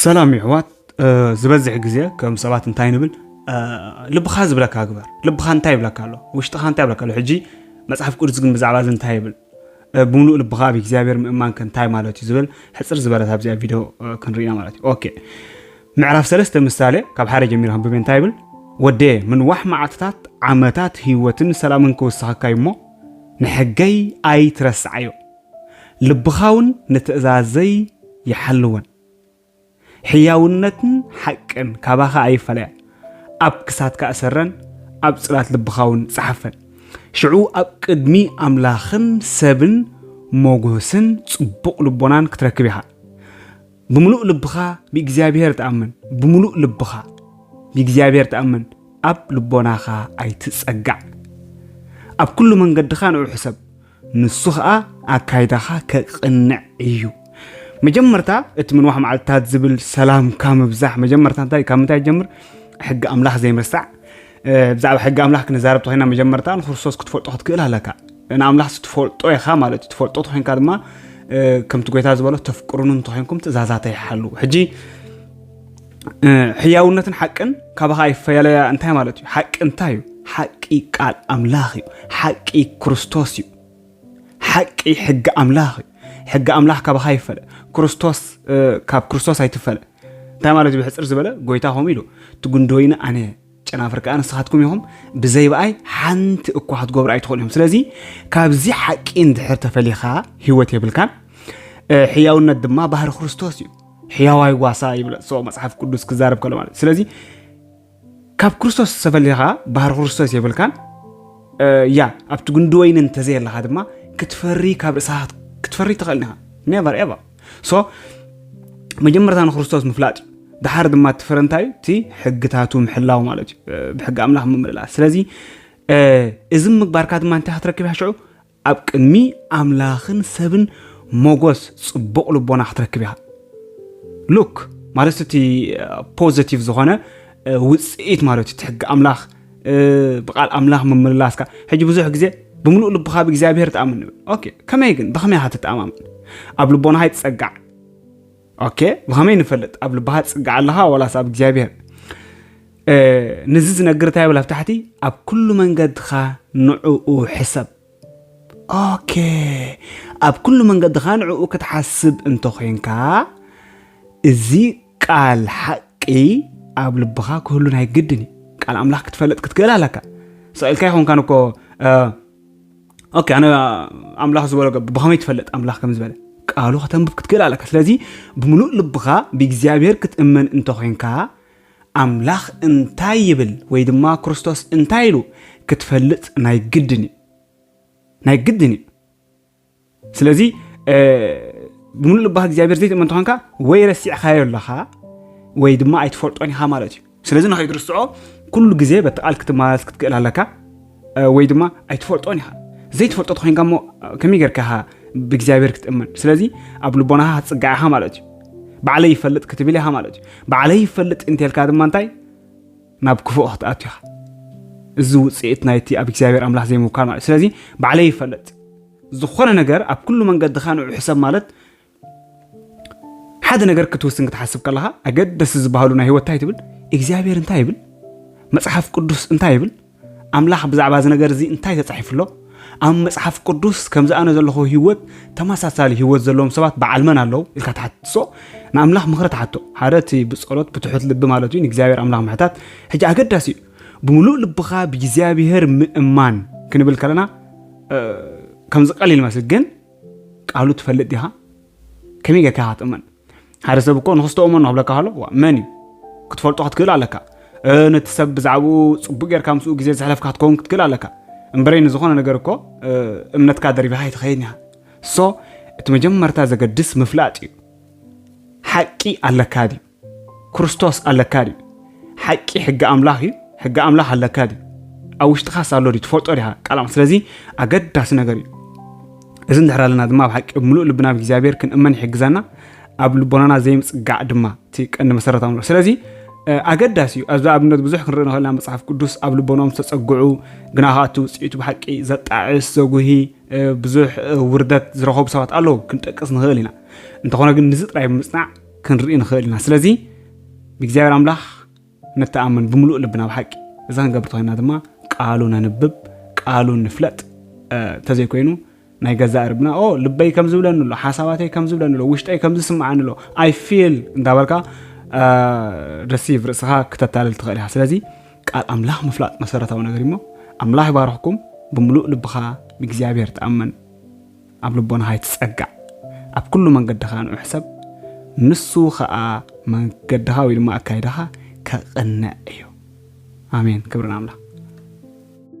ሰላም ይሕዋት። ዝበዝሕ ግዜ ከም ሰባት እንታይ ንብል? ልብኻ ዝብለካ ግበር። ልብኻ እንታይ ይብለካ ኣሎ? ውሽጥኻ እንታይ ይብለካ ኣሎ? ሕጂ መጽሓፍ ቅዱስ ግን ብዛዕባ እዚ እንታይ ይብል? ብምሉእ ልብኻ ኣብ እግዚኣብሔር ምእማን ከ እንታይ ማለት እዩ ዝብል ሕጽር ዝበለት ኣብዚኣ ቪድዮ ክንርኢና ማለት እዩ። ኦኬ፣ ምዕራፍ ሰለስተ ምሳሌ ካብ ሓደ ጀሚሩ ክንብብ እንታይ ይብል? ወዴ፣ ምንዋሕ መዓልትታት ዓመታት ህይወትን ሰላምን ክውስኸካ እዩ እሞ፣ ንሕገይ ኣይትረስዓዮ፣ ልብኻ እውን ንትእዛዘይ ይሓልወን። ሕያውነትን ሓቅን ካባኻ ኣይፈለያ፣ ኣብ ክሳድካ እሰረን ኣብ ጽላት ልብኻ እውን ጸሓፈን። ሽዑ ኣብ ቅድሚ ኣምላኽን ሰብን ሞጎስን ጽቡቕ ልቦናን ክትረክብ ኢኻ። ብምሉእ ልብኻ ብእግዚኣብሔር ተኣመን። ብምሉእ ልብኻ ብእግዚኣብሔር ተኣመን፣ ኣብ ልቦናኻ ኣይትጸጋዕ። ኣብ ኩሉ መንገድኻ ንዑ ሕሰብ፣ ንሱ ኸኣ ኣካይዳኻ ከቕንዕ እዩ። መጀመርታ እቲ ምንዋሕ መዓልትታት ዝብል ሰላምካ ምብዛሕ መጀመርታ እንታይ ካብ ምንታይ ይጀምር? ሕጊ ኣምላኽ ዘይምርሳዕ። ብዛዕባ ሕጊ ኣምላኽ ክንዛረብ ተኾይና መጀመርታ ንክርስቶስ ክትፈልጦ ክትክእል ኣለካ። ንኣምላኽ ትፈልጦ ኢኻ ማለት እዩ። ትፈልጦ ተኾይንካ ድማ ከምቲ ጎይታ ዝበሎ ተፍቅሩኒ እንተኾይንኩም ትእዛዛተይ ሓልዉ። ሕጂ ሕያውነትን ሓቅን ካባኻ ይፈለያ እንታይ ማለት እዩ? ሓቂ እንታይ እዩ? ሓቂ ቃል ኣምላኽ እዩ። ሓቂ ክርስቶስ እዩ። ሓቂ ሕጊ ኣምላኽ እዩ። ሕጊ ኣምላኽ ካባኻ ይፈለ። ክርስቶስ ካብ ክርስቶስ ኣይትፈለ። እንታይ ማለት እዩ? ብሕፅር ዝበለ ጎይታ ከምኡ ኢሉ፣ እቲ ጉንዲ ወይኒ ኣነ፣ ጨናፍር ከዓ ንስኻትኩም ኢኹም፣ ብዘይ ብኣይ ሓንቲ እኳ ክትገብሩ ኣይትኽእሉ እዮም። ስለዚ ካብዚ ሓቂ እንድሕር ተፈሊኻ ህይወት የብልካን። ሕያውነት ድማ ባህሪ ክርስቶስ እዩ። ሕያዋይ ጓሳ ይብል መፅሓፍ ቅዱስ ክዛረብ ከሎ ማለት እዩ። ስለዚ ካብ ክርስቶስ ተፈሊኻ ባህሪ ክርስቶስ የብልካን። ያ ኣብቲ ጉንዲ ወይኒ እንተዘየለኻ ድማ ክትፈሪ ካብ ርእስኻ ክትፈሪ ትኽእል ኢኻ። ኔቨር ኤቨር። ሶ መጀመርታ ንክርስቶስ ምፍላጥ እዩ። ድሓር ድማ እቲ ፍረ እንታይ እዩ? እቲ ሕግታቱ ምሕላው ማለት እዩ። ብሕጊ ኣምላኽ ምምልላስ። ስለዚ እዚ ምግባርካ ድማ እንታይ ክትረክብ ኢኻ ሽዑ? ኣብ ቅድሚ ኣምላኽን ሰብን ሞጎስ ጽቡቕ ልቦና ክትረክብ ኢኻ። ሉክ ማለት እቲ ፖዘቲቭ ዝኾነ ውፅኢት ማለት እዩ። እቲ ሕጊ ኣምላኽ ብቃል ኣምላኽ ምምልላስካ። ሕጂ ብዙሕ ግዜ ብምሉእ ልብኻ ብእግዚኣብሔር ተኣምን ንብል። ኦኬ፣ ከመይ ግን? ብኸመይ ኢኻ ትተኣማመን? ኣብ ልቦናኻ ይትጸጋዕ። ኦኬ፣ ብኸመይ ንፈልጥ? ኣብ ልብኻ ትጽጋዕ ኣለኻ ዋላስ ኣብ እግዚኣብሔር? ነዚ ዝነግር እንታይ ይብል ኣብ ታሕቲ? ኣብ ኩሉ መንገድኻ ንዕኡ ሕሰብ። ኦኬ፣ ኣብ ኩሉ መንገድኻ ንዕኡ ክትሓስብ እንተኾይንካ፣ እዚ ቃል ሓቂ ኣብ ልብኻ ክህሉ ናይ ግድን እዩ። ቃል ኣምላኽ ክትፈልጥ ክትክእል ኣለካ። ስቕ ኢልካ ኣይኮንካን እኮ፣ ኦኬ፣ ኣነ ኣምላኽ ዝበሎ ገብር። ብኸመይ ትፈልጥ ኣምላኽ ከም ዝበለ? ቃሉ ከተንብብ ክትክእል ኣለካ። ስለዚ ብምሉእ ልብኻ ብእግዚኣብሔር ክትእመን እንተኾይንካ፣ ኣምላኽ እንታይ ይብል ወይ ድማ ክርስቶስ እንታይ ኢሉ ክትፈልጥ ናይ ግድን እዩ። ናይ ግድን እዩ። ስለዚ ብምሉእ ልብኻ እግዚኣብሔር ዘይትእመን እንተኾንካ፣ ወይ ረሲዕካዮ ኣለኻ ወይ ድማ ኣይትፈልጦን ኢኻ ማለት እዩ። ስለዚ ንኸይትርስዖ ኩሉ ግዜ በቲ ቃል ክትመላለስ ክትክእል ኣለካ። ወይ ድማ ኣይትፈልጦን ኢኻ። ዘይትፈልጦ ተኾይንካ እሞ ከመይ ጌርካ ኢኻ ብእግዚኣብሔር ክትእመን? ስለዚ ኣብ ልቦናኻ ክትጽጋዕ ኢኻ ማለት እዩ። ባዕለይ ይፈልጥ ክትብል ኢኻ ማለት እዩ። ባዕለይ ይፈልጥ እንተልካ ድማ እንታይ ናብ ክፉእ ክትኣቱ ኢኻ። እዚ ውፅኢት ናይቲ ኣብ እግዚኣብሔር ኣምላኽ ዘይምውካል ማለት እዩ። ስለዚ ባዕለይ ይፈልጥ፣ ዝኾነ ነገር ኣብ ኩሉ መንገድኻ ንዑ ሕሰብ ማለት ሓደ ነገር ክትውስን ክትሓስብ ከለኻ ኣገደሲ ዝበሃሉ ናይ ህይወት እንታይ ትብል? እግዚኣብሔር እንታይ ይብል? መጽሓፍ ቅዱስ እንታይ ይብል? ኣምላኽ ብዛዕባ እዚ ነገር እዚ እንታይ ተጻሒፉ ኣሎ? ኣብ መጽሓፍ ቅዱስ ከምዚ ኣነ ዘለኹ ህይወት ተመሳሳሊ ህይወት ዘለዎም ሰባት በዓል መን ኣለዉ ኢልካ ትሓትሶ፣ ንኣምላኽ ምኽሪ ትሓቶ። ሓደ እቲ ብጸሎት ብትሑት ልቢ ማለት እዩ ንእግዚኣብሔር ኣምላኽ ምሕታት። ሕጂ ኣገዳሲ እዩ። ብምሉእ ልብኻ ብእግዚኣብሔር ምእማን ክንብል ከለና ከምዚ ቀሊል ይመስል፣ ግን ቃሉ ትፈልጥ ዲኻ? ከመይ ጌርካ ኢኻ ትእመን? ሓደ ሰብ እኮ ንኽስተእመኖ ክብለካ ከሎ፣ ዋ፣ መን እዩ? ክትፈልጦ ክትክእል ኣለካ። ነቲ ሰብ ብዛዕባኡ ጽቡቕ ጌርካ ምስኡ ግዜ ዘሕለፍካ ክትከውን ክትክእል ኣለካ። እምበረይ ንዝኾነ ነገር እኮ እምነትካ ደሪቢኻ ኣይትኸይድን ኢኻ። ሶ እቲ መጀመርታ ዘገድስ ምፍላጥ እዩ። ሓቂ ኣለካ ድዩ? ክርስቶስ ኣለካ ድዩ? ሓቂ ሕጊ ኣምላኽ እዩ። ሕጊ ኣምላኽ ኣለካ ድዩ? ኣብ ውሽጥኻስ ኣሎ ድዩ? ትፈልጦ ዲኻ? ቃል ኣምላኽ። ስለዚ ኣገዳሲ ነገር እዩ። እዚ እንድሕር ኣለና ድማ ኣብ ሓቂ ብምሉእ ልብና ብእግዚኣብሔር ክንእመን ይሕግዘና። ኣብ ልቦናና ዘይምጽጋዕ ድማ እቲ ቀንዲ መሰረታዊ ነገር። ስለዚ ኣገዳሲ እዩ። ኣብዚ ኣብነት ብዙሕ ክንርኢ ንኽእል ኢና። መጽሓፍ ቅዱስ ኣብ ልቦናኦም ዝተጸግዑ ግና ከኣ እቲ ውጽኢቱ ብሓቂ ዘጣዕስ ዘጉሂ ብዙሕ ውርደት ዝረኸቡ ሰባት ኣለዉ ክንጠቅስ ንኽእል ኢና። እንተኾነ ግን ንዚ ጥራይ ብምጽናዕ ክንርኢ ንኽእል ኢና። ስለዚ ብእግዚኣብሔር ኣምላኽ ንተኣመን ብምሉእ ልብና ብሓቂ። እዚ ክንገብር ተኾይና ድማ ቃሉ ነንብብ፣ ቃሉ ንፍለጥ። ተዘይኮይኑ ናይ ገዛእ ርብና ኦ ልበይ ከም ዝብለኒ ኣሎ፣ ሓሳባተይ ከም ዝብለኒ ኣሎ፣ ውሽጠይ ከም ዝስምዓኒ ኣሎ፣ ኣይ ፊል እንዳበልካ ደሲቭ ርእስኻ ክተታልል ትኽእል ኢኻ። ስለዚ ቃል ኣምላኽ ምፍላጥ መሰረታዊ ነገር እሞ ኣምላኽ ይባርኽኩም። ብምሉእ ልብኻ ብእግዚኣብሔር ተኣመን። ኣብ ልቦናኻ ይትጸጋዕ። ኣብ ኩሉ መንገድኻ ንዑሕ ሰብ ንሱ ኸኣ መንገድኻ ወይ ድማ ኣካይዳኻ ከቕንዕ እዩ። ኣሜን። ክብሪ ንኣምላኽ።